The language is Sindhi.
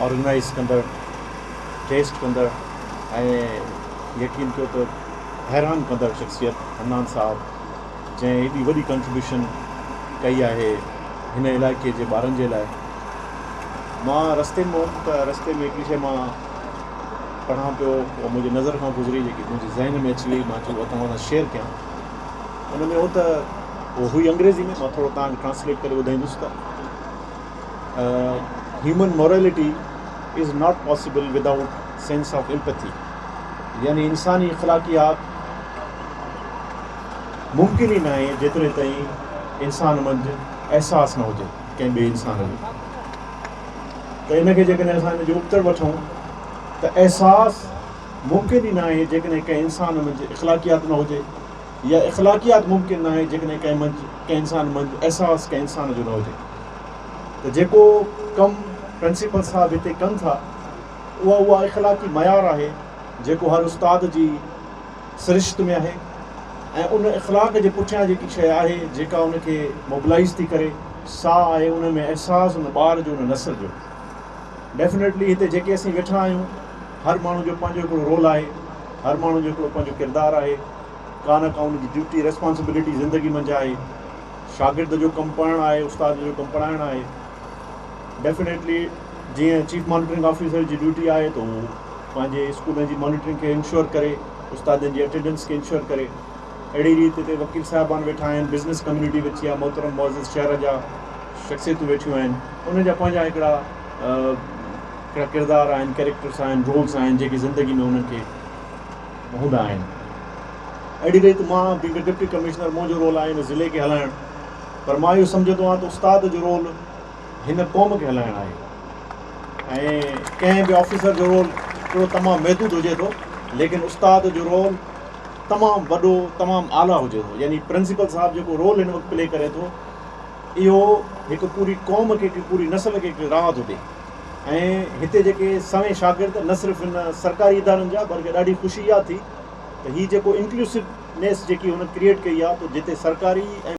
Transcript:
آرگنائيز ڪندڙ، ٽيسٽ ڪندڙ ۽ يقين ڪيو ته حيران ڪندڙ شخصيت حنان صاحب جنهن ايڏي وڏي ڪنٽريبيوشن ڪئي آهي هن علائقي جي ٻارن جي لاء. مان رستي ۾ هوم ته رستي ۾ هڪڙي شيء مان پڙهان پيو اها منهنجي نظر کان گذري جيڪي منهنجي ذهن ۾ اچي وئي مان چيو اها توهان سان شيئر ڪيان. ان ۾ هو ته اهو هئي انگريزي ۾ مان ٿورو توهان کي ٽرانسليٽ ڪري ٻڌائيندس ته human morality is not possible without sense of empathy يعني انساني اخلاقيات ممڪن ئي ناهي جيتري تائين انسان منجهه احساس نه هجي ڪنهن ٻئي انسان جو. ته ان کي جيڪڏهن اسان ان جو ابتڙ وٺون ته احساس ممڪن ئي ناهي جيڪڏهن ڪنهن انسان منجهه اخلاقيات نه هجي يا اخلاقيات ممڪن ناهي جيڪڏهن ڪنهن منجهه ڪنهن انسان منجهه احساس ڪنهن انسان جو نه هجي. ته جيڪو ڪم پرنسپل صاحب هتي ڪن ٿا اها اها اخلاقي معيار آهي جيڪو هر استاد جي سرشت ۾ آهي ۽ ان اخلاق جي پٺيان جيڪي شيء آهي جيڪا ان کي موبلائيز ٿي ڪري سا آهي ان ۾ احساس ان ٻار جو ان نسل جو. ڊيفنيٽلي هتي جيڪي اسين ويٺا آهيون هر ماڻهو جو پنهنجو هڪڙو رول آهي هر ماڻهو جو هڪڙو پنهنجو ڪردار آهي ڪا نه ڪا ان جي ڊيوٽي ريسپانسبلٽي زندگي منجهه آهي. شاگرد جو ڪم پڙهڻ آهي استاد جو ڪم پڙهائڻ آهي. ڊيفنيٽلي جيئن چيف مانيٽرنگ آفيسر جي ڊيوٽي آهي ته هو پنهنجي اسڪولن جي مانيٽرنگ کي انشور ڪري استادن جي اٽينڊنس کي انشور ڪري اهڙي ريت هتي وڪيل صاحبان ويٺا آهن بزنس ڪميونٽي ويٺي آهي محترم معزز شهر جا شخصيتون ويٺيون آهن انهن جا پنهنجا هڪڙا هڪڙا ڪردار آهن ڪيريڪٽرس آهن رولس آهن جيڪي زندگي ۾ انهن کي هوندا آهن. اهڙي ريت مان بينگ اي ڊپٽي ڪمشنر منهنجو رول آهي هن ضلعي کي هلائڻ پر مان اهو سمجهندو آهيان ته استاد جو رول هن قوم کي هلائڻ آهي ۽ ڪنهن به آفيسر جو رول هڪڙو تمام محدود هجي ٿو ليڪن استاد جو رول تمام وڏو تمام اعليٰ هجي ٿو يعني پرنسپل صاحب جيڪو رول هن وقت پلي ڪري ٿو اهو هڪ پوري قوم کي هڪ پوري نسل کي هڪ راهه ٿو ڏي ۽ هتي جيڪي سوين شاگرد نه صرف هن سرڪاري ادارن جا بلڪه ڏاڍي خوشي اها ٿي ته هي جيڪو انڪلوسونيس جيڪي هن ڪريئيٽ ڪئي آهي ته جتي سرڪاري ۽.